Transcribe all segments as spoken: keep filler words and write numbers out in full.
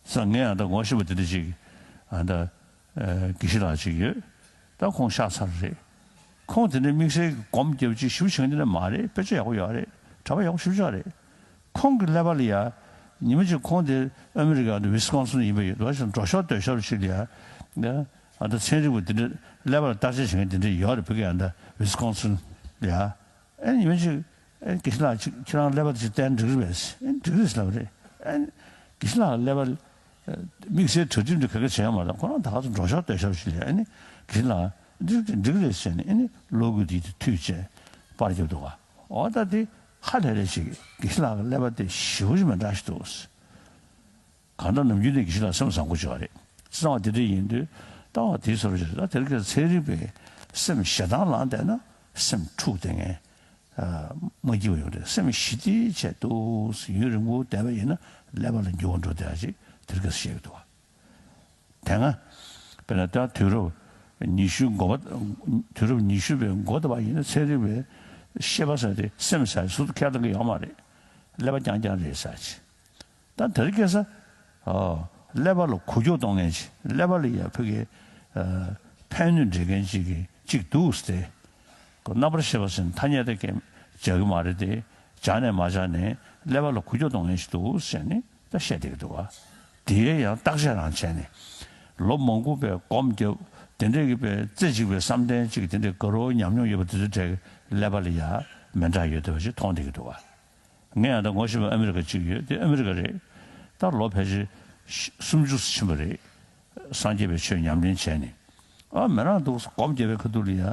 ས་ངས་ཨ་ད་ངོ་ཤེས་པ་དེ་འདྲ་ཅིག་ཨ་ད་དགེ་བཤེས་ལགས་ཅིག་ཡོད། ད་ཁོང་ཤག་ཚར་རེད། ཁོང་དེ་འདྲའི་དམིགས་བསལ་གྱི་སྒོམ་རྒྱབ་ཅིག་ཞུ་བྱེད་འདི་འདྲ་མ་རེད། དཔེ་ཆ་ཡག་པོ་ཡོད་རེད། གྲྭ་པ་ཡག་པོ་ཞེ་པོ་ཅིག་རེད། ཁོང་གི་ཀླད་པ་ལ་ཡ། ཉི་མ་ཅིག་ཁོང་དེ་ཨ་མི་རི་ཀ་དང་ཝི་སི་ཀོན་སིན་ཡིན་པ་ཡོད་དོ་ཞིག་འགྲོ་ཤོར་སྡོད་ཤོར་ཞིག་ལ་ཡ། ཨ་ད་ཚན་རིག་པ་དེ་འདྲ་ཀླད་པ་ལ་བརྟག་དཔྱད་བྱེད་མཁན་དེ་འདྲ་ཡོད་རེད། བོད་ཀྱི་ཨ་ད་ཝི་སི་ཀོན་སིན་ལ་ཡ། ཨེ་ཉི་མ་ཅིག་ཨེ་དགེ་བཤེས་ལགས་ཅིག་ཁྱེད་རང་ཀླད་པ་དེ་ཅིག་བསྟན་འགྲིག་རེད་པས། ཨེ་འགྲིག་རེད་ཟེར་ལབ་རེད། ཨེ་དགེ་བཤེས་ལགས་ཀླད་པ་དམིགས་བསལ་གྲ་སྒྲིག་འདི་ག་གེ་བྱས་ཡོད་མ་རེད། ཁོ་རང་ད་ག་ཚོད་འགྲོ་ཤོར་སྡོད་ཤོར་ཞིག་ལ་ཨེ་ནི་དགེ་བཤེས་ལགས་འགྲིག་འགྲིག་རེད་ཟེར་ནས་ཨེ་ནི་གློག་སྒུལ་དེ་དུས་བཅད་པར་རྒྱབ་འདུག་ག་འོ་ད་དེ་ཧ་ལས་རེད་ཅིག་དགེ་བཤེས་ལགས་ཀྱི་ཀླད་པ་དེ་ཞེ་པོ་ཅིག་མི་འདྲ་ཞིག་འདུག་གང་ལྟར་ནམ་རྒྱུན་ནས་དགེ་བཤེས་ལགས་སེམས་བཟང་པོ་ཅིག་རེད། གསང་བ་དེ་འདྲ་ཡིན་དུས་ལྟ་བ་དེའི་བཟོ་འདྲ་ཞིག་རེད། ད་དེ་རིང་ཁ་སང་ཚན་རིག་པས་སེམས་ཞེ་སྡང་ལངས་བསྡད་ན་སེམས་འཁྲུག་བསྡད་མཁན་མ་སྐྱིད་པ་ཡོད་རེད། སེམས་ཞི་བདེ་བྱས་འདུག་ཡུན་རིང་པོ་བསྡད་པ་ཡིན་ན་ཀླད་པ་ལ་འགྱུར་བ་འགྲོ་བསྡད་ཡ་ཅིག་དེ་རིང་ཁ་སང་བཤད་ཀྱི་འདུག་བ། དེ་སྔ་དཔེར་ན་ད་དུས་རབས་ཉི་ཤུ་འགོ་པ། དུས་རབས་ཉི་ཤུ་པའི་འགོ་ད་བ་ཡིན་ན་ཚན་རིག་པའི་ཤེས་པ་ཟེར་དེ་སེམས་ཟེར་ཟུར་དུ་ཁས་བླངས་ཀྱི་ཡོད་མ་རེད། ཀླད་པ་རྐྱང་རྐྱང་རེད་ཟེར་ཅིག་ད་དེ་རིང་ཁ་སང་ཨ་ཀླད་པ་ལ་འགུལ་སྐྱོད་གཏོང་མཁན་ཅིག་ཀླད་པ་ལ་ཡ་ཕ་གི་ཨ་ཕན་གནོད་འདྲེན་མཁན་ཅིག་གི་ཅིག་འདུག་སྟེ། ཁོ་རྣམ་པར་ཤེས་པ་ཟེར་ན་ཐ་སྙད་དེ་སྐད་སྦྱར་གི་མ་རེད་དེ། སྦྱར་ནས་མ་སྦྱར་ནས་ཀླད་པ་ལ་འགུལ་སྐྱོད་གཏོང་མཁན་ཞིག་འདུག་ཟེར་ནས་ད་བཤད་བསྡད་ཀྱི་འདུག་བ། དེའི་ཡང་བརྟག་དཔྱད་རང་བྱས་ནས་ལོ་མང་པོ་པའི་སྒོམ་རྒྱབ་དེ་འདྲས་ཀྱི་པའི་རྩེ་གཅིག་པའི་བསམ་གཏན་གཅིག་དེ་འདྲས་དགའ་རབ་ཉམས་མྱོང་ཡོད་པ་དེ་ཚོའི་གྲས་ཀྱི་ཀླད་པ་ལ་ཡ་མི་འདྲ་ཡོད་བསྡད་པ་ཞིག་མཐོང་བསྡད་ཀྱི་འདུག་བ། ངས་ཡང་ད་ངོ་ཤེས་པ་ཨ་མི་རི་ཀ་གཅིག་ཡོད་དེ་ཨ་མི་རི་ཀ་རེད། ད་ལོ་ཕལ་ཆེར་སུམ་ཅུ་ཕྱིན་པ་རེད། སངས་རྒྱས་པའི་ཆོས་ཉམས་ལེན་བྱས་ནས། ཨ་མི་རང་འདུག་སྒོམ་རྒྱབ་པའི་ཁ་ཐུག་ལ་ཡ་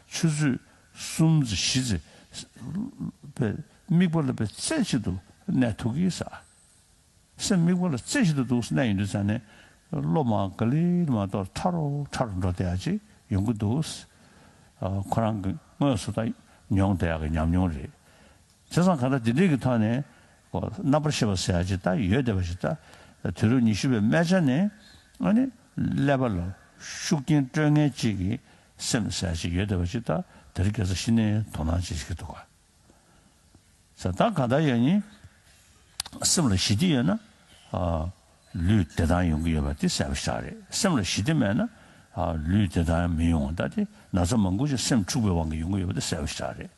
ཆུ་ཚོད་གསུམ་ཙམ་བཞི་ཙམ་པའི་དམིགས་པ་ལ་པའི་རྩེ་གཅིག་ཏུ་གནས་ཐུབ་ཀྱི་ས། སེམས་དམིགས་པ་ལ་རྩེ་གཅིག་ཏུ་འདུག་གནས་ཡོང་དུས་ཙང་ནས་བློ་མ་ག་ལེར་མ་གཏོགས་ཕྲ་རུ་ཕྲ་རུ་འགྲོ་བསྡད་ཡ་ཅིག་ཡོང་གི་འདུག་ཨ་ཁོ་རང་གི་དངོས་སུ་ད་མྱོང་བསྡད་ཡ་གི་ཉམས་མྱོང་རེད། བྱས་ཙང་གང་ལྟར་འདི་འདྲའི་གི་ཐོག་ནས་ཁོ་རྣམ་པར་ཤེས་པ་ཟེར་ཡ་ཅིག་ད་ཡོད་བསྡད་པ་ཞིག་ད་དུས་རབས་ཉི་ཤུ་པའི་སྨད་ཆ་ནས་ཨ་ནི་ཀླད་པ་ལ་ཤུགས་རྐྱེན་སྤྲོད་མཁན་ཅིག་གི་སེམས་ཟེར་ཡ་ཅིག་ཡོད་བསྡད་པ་ཞིག་ད་དེ་རིང་ཁ་སང་གཞི་ནས་དོ་སྣང་བྱེད་ཀྱི་འདུག་ག་ས་ད་གང་ལྟར་ཡང་ནི་སེམས་ལ་ཞི་བདེ་ཡོད་ན་ཨ་ལུས་བདེ་ཐང་ཡོང་གི་ཡོད་པ་དེ་གསལ་པོ་ཞིག་རེད། སེམས་ལ་ཞི་བདེ་མེད་ན་ཨ་ལུས་བདེ་ཐང་མི་ཡོང་བ་ད་དེ་ན་ཚ་མང་པོ་ཞིག་སེམས་འཁྲུགས་པའི་དབང་གིས་ཡོང་གི་ཡོད་པ་དེ་གསལ་པོ་ཞིག་རེད།